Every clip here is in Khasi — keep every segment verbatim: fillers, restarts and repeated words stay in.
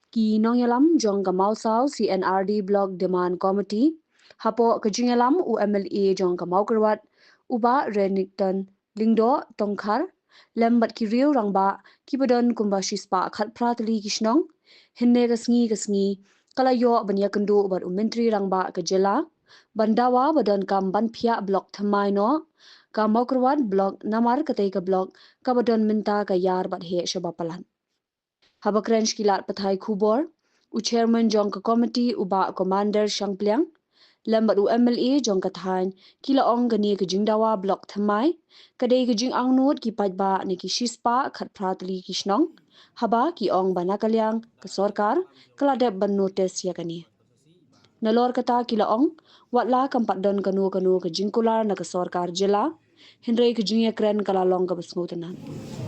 Ki nongïalam jong ka Mawsaw C and R D Block Demand Committee, hapoh ka jingïalam u M L A jong ka Mawkyrwat, u Bah Renikton Lyngdoh Tongkhar, lem bad ki riew rangbah kiba don kumba shispah khatphra tylli ki shnong, hynne ka sngi ka sngi ka la ïoh ban ïakynduh bad u Myntri Rangbah ka jylla ban dawa ba donkam ban phiah block thymmai noh ka Mawkyrwat Block, namar katei ka block kaba don mynta ka ïar bad heh shaba palat. Haba kren sha ki lad pathai khubor, u Chairman jong ka Committee u Bah Commander Shangpliang lem bad u M L A jong ka thaiñ ki la ong kane ka jingdawa block thymmai ka dei ka jingangnud ki paidbah na ki shispah khatphra tylli ki shnong, haba ki ong ba na ka liang ka sorkar ka la dep ban notice ïa kane. Nalor kata ki la ong, wat la kam pat don kano kano ka jingkular na ka sorkar jylla, hynrei ka jingïakren ka la long kaba sngewtynnat.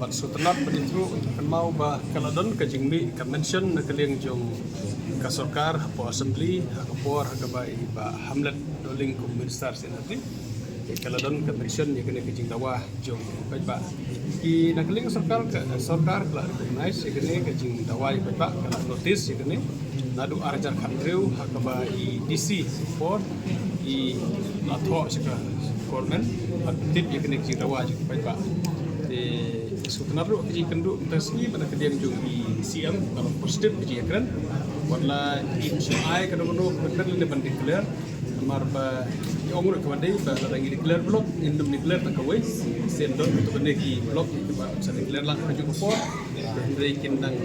Bad sngewtynnat bad ïathuh kynmaw ba ka la don ka jingmih ka mention na ka liang jong ka sorkar hapoh Assembly ha ka por ha kaba i Bah Hamlet Dohling kum Minister C and R D. Ka la don ka mention ïa kane ka jingdawa jong ki paidbah. Ki na ka liang sorkar, ka sorkar ka la recognize ïa kane ka jingdawa ïa paidbah, ka la notice ïa kane naduh ar hajar khathynriew ha kaba i D C por i la thoh sha ka government ban tip ïa kane ka jingdawa jong ki paidbah. Te sngewtynnat ruh ka jingkynduh mynta ka sngi ba na ka liang jong i C M ka long positive ka jingïakren. Wat la i shim ai kano kano ka kren lane ban declare. Namar ba i ong ruh kaba dei ba lada ngi declare block, ngin ym declare tang kawei, shen don kito kine ki block kiba sa declare lang ha kajuh ka por. Hynrei kin dang,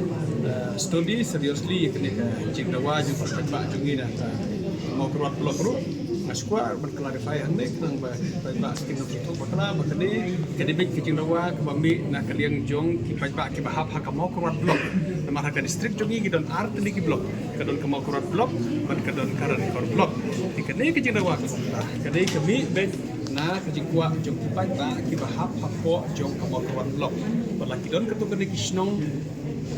eh, study seriously ïa kane ka jingdawa jong ka paidbah jong ngi na ka Mawkyrwat block ruh. Nga shu kwah ban clarify hangne khnang ba ki paidbah kin ym sngewthuh bakla ba kane ka dei beit ka jingdawa kaba mih na ka liang jong ki paidbah kiba hap ha ka Mawkyrwat block. Namar ha ka district jong ngi ki don ar tylli ki block. Ka don ka Mawkyrwat block bad ka don ka Ranikor block. Te kane ka jingdawa ka sorkar ka dei ka mih beit na ka jingkwah jong ki paidbah kiba hap hapoh jong ka Mawkyrwat block. Bad la ki don kato kane ki shnong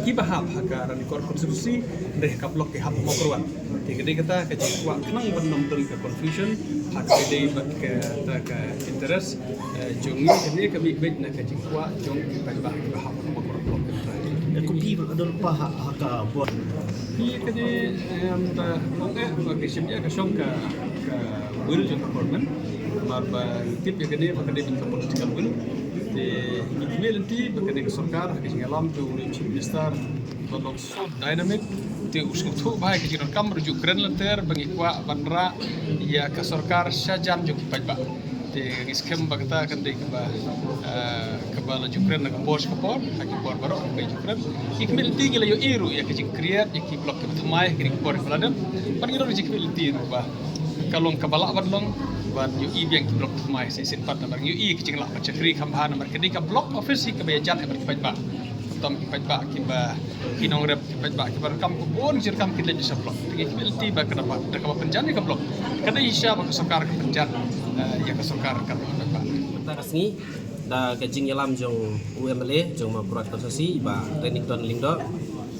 kiba hap ha ka Ranikor constituency, hynrei ha ka block ki hap ha Mawkyrwat. Te ka dei kata ka jingkwah khnang ban ym don ka confusion ha ka dei bad kata ka interest, eh, jong ngi. Kane ka mih beit na ka jingkwah jong ki paidbah kiba hap ha Mawkyrwat block. Ka kumpi ba ka don pa ha, ha ka bor. Ki kane, em, ta long eh ba ka shim ïa ka shong ka, ka will jong ka government. Namar ba ngi tip ïa kane ba ka dei beit ka political will. Te ngi khmih lynti ba kane ka sorkar ha ka jingïalam jong u Chief Minister ba long so dynamic. Te u sngewthuh ba ha ka jingdonkam ruh ju kren lynter ba ngi kwah ban rah ïa ka sorkar sha jan jong ki paidbah. Te ngi skhem ba kata kan dei kaba, eh, kaba la ju kren na ka por sha ka por, ha ki por baroh ka ju kren. Ngi khmih lynti ngi la ïohi ruh ïa ka jingkriat ïa ki block kiba thymmai ha kine ki por kiba la dep. Bad ngi ruh ngi khmih lynti ruh ba ka long kaba lah ban long ban ïohi biang ki block thymmai shisien pat namar ngi ïohi ka jinglah ban shakri kham bha namar kane ka block office hi kaba ïajan hi bad ki paidbah. Khamtam ki paidbah kiba ki nongrep, ki paidbah kiba donkam ka bun ki jingdonkam ki leit sha block. Te ngi khmih lynti ba ka da ba da kaba pynjan ïa ka block ka dei shisha ba ka sorkar ka pynjan, eh, ïa ka sorkar ka ba. Mynta ka sngi da ka jingïalam jong u M L A jong Mawkyrwat constituency Bah Renikton Lyngdoh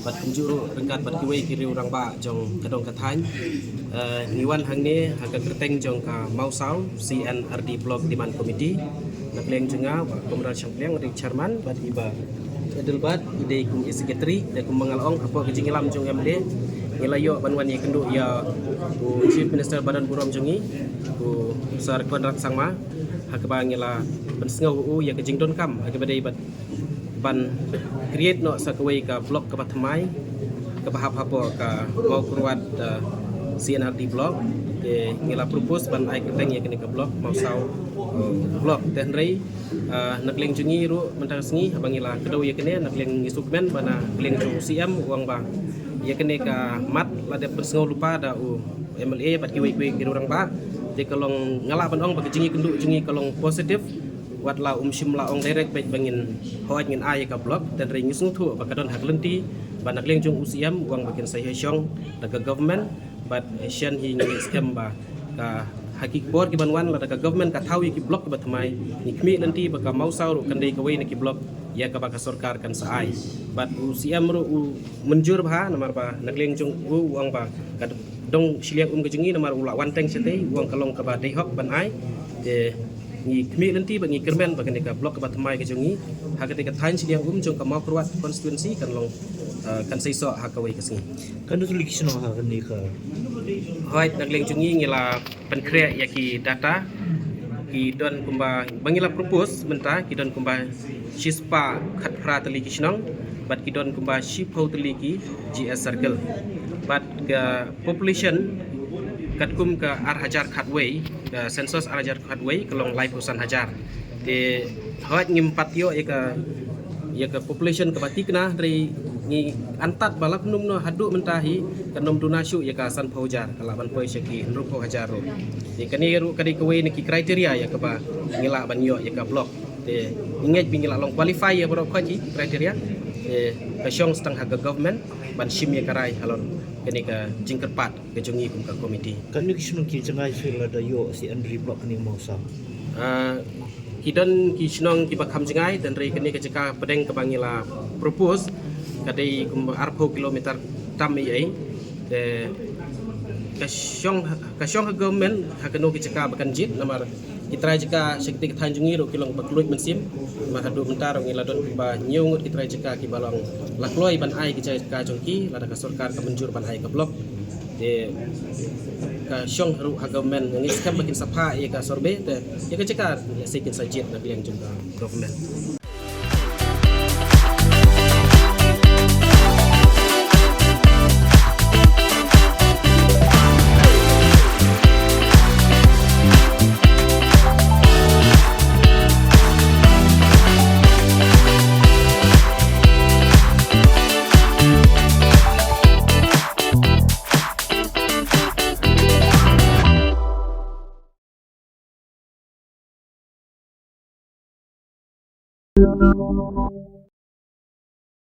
bad kumjuh ruh ryngkat bad kiwei ki riew rangbah jong ka dong ka thaiñ, eh, ngi wan hangne ha ka kyrteng jong ka Mawsaw C and R D Block Demand Committee. Na ka liang jong nga Bah Comrade Shangpliang, u dei chairman bad i Bah Adelbert i dei kum i secretary. Te kumba nga la ong hapoh ka jingïalam jong u M L A ngi la ïoh ban wan ïakynduh ïa u Chief Minister ba don burom jong ngi, u Sir Conrad Sangma, ha kaba ngi la pynsngew u ïa ka jingdonkam ha kaba dei bad ban create noh sa kawei ka block kaba thymmai kaba hap hapoh ka Mawkyrwat, eh, C and R D block. Te ngi la propose ban ai kyrteng ïa kane ka block Mawsaw, eh, block. Te hynrei, eh, na ka liang jong ngi ruh mynta ka sngi haba ngi la kdew ïa kane, na ka liang ngi sngewkmen ba na ka liang jong u C M u ong ba ïa kane ka mat la dep pynsngew lypa da u M L A bad kiwei kiwei ki riew rangbah. Te ka long nga lah ban ong ba ka jingïakynduh jong ngi ka long positive. Wat la um shym la ong direct beit ba ngin hooid ngin ai ïa ka block, te hynrei ngi sngewthuh ba ka don ha ka lynti ba na ka liang jong u C M u ong ba kin sa ïashong da ka government. Bad shen hi ngi skhem ba ka ha ki por ki ban wan lada ka government ka thaw ïa ki block kiba thymmai, ngi khmih lynti ba ka Mawsaw ruh kan dei kawei na ki block ïa kaba ka sorkar kan sa ai. Bad u C M ruh u mynjur bha namar ba na ka liang jong u u ong ba ka dong shiliang um ka jong ngi namar u la wan teng shatei, u ong ka long kaba dei hok ban ai. Te ngi khmih lynti ba ngi kyrmen ba kane ka block kaba thymmai ka jong ngi ha katei ka thaiñ shiliang um jong ka Mawkyrwat constituency kan long, Uh, kan seisoh ha kawei ka sngi. Katno tylli ki shnong ha kane ka? Hooid, na ka liang jong ngi ngi la pynkhreh ïa ki data, ki don kumba, ba ngi la propose mynta, ki don kumba shispah khatphra tylli ki shnong, bad ki don kumba shiphew tylli ki G S circle. Bad ka population katkum ka ar hajar khatwei, ka census ar hajar khatwei, ka long laiphew san hajar. Te hooid ngim pat ïoh ïa ka, ïa ka population kaba thikna, hynrei ngi antad ba la pynlong noh haduh mynta hi kan ym duna shuh ïa ka sanphew hajar, ka lah ban poi sha ki hynriewphew hajar ruh. Te kane ruh ka dei kawei na ki criteria ïa kaba ngi lah ban ïoh ïa ka block. Te ngi ngeit ba ngi lah long qualify ïa baroh khoit ki criteria. Te ka shong sa tang ha ka government ban shim ïa ka rai halor kane ka jingkyrpad ka jong ngi kum ka committee. Katno ki shnong ki jngai shuh lada ïoh C N R block kane, Mawsang? Ah, ki don ki shnong kiba kham jngai, hynrei kane ka jaka pdeng kaba ngi la propose ka dei kumba arphew kilometer tam ei ei. Te ka shong, ka shong ha government ha kano ka jaka ba kan jied, namar ki trai jaka sha kata ka thaiñ jong ngi ruh ki long ba kylluid mynsiem. Namar haduh mynta ruh ngi la don kumba hynñiew ngut ki trai jaka kiba long la kloi ban ai ki jaka jong ki, lada ka sorkar ka mynjur ban ai ka block. Te ka shong ruh ha government, ngi skhem ba kin sa phah ïa ka survey, te ïa ka jaka lehse kin sa jied na ka liang jong ka government.